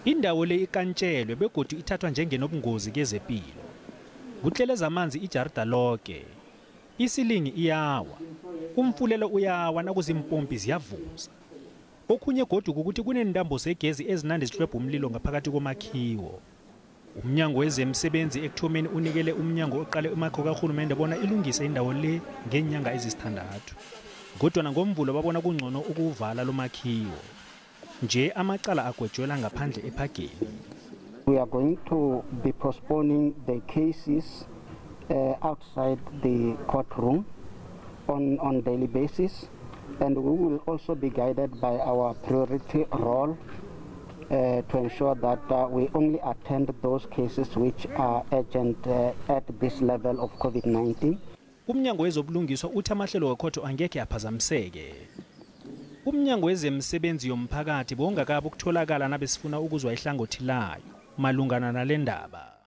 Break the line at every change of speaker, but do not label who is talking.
Indawo le ikantshelwe begodu ithathwa njengenobungozi kezepilo. Kutleleza amanzi ijarida loke. Isilingi iyawa. Umfulelo uyawa nakuzimpompi ziyavuza. Okhunye godu kukuthi kuneentambo zegezi ezinande zihlwebha umlilo ngaphakathi komakhiwo. Umnyango wezemisebenzi ekuthomeni unikele umnyango oqale umakho karhulumende bona ilungise indawo le ngeenyanga ezisithandathu. Kodwana ngoMvulo babona kungcono ukuwuvala lo makhiwo. Nje amacala agwetjwela ngaphandle ephageni.
We are going to be postponing the cases outside the courtroom on daily basis, and we will also be guided by our priority role to ensure that we only attend those cases which are urgent at this level of COVID-19.
Umnyango wezobulungiswa uthi amahlelo wekhotho angekhe aphazamiseke. Umnyango wezemisebenzi yomphakathi bowungakabi ukutholakala nabesifuna ukuzwa ihlangothi layo malungana nale ndaba.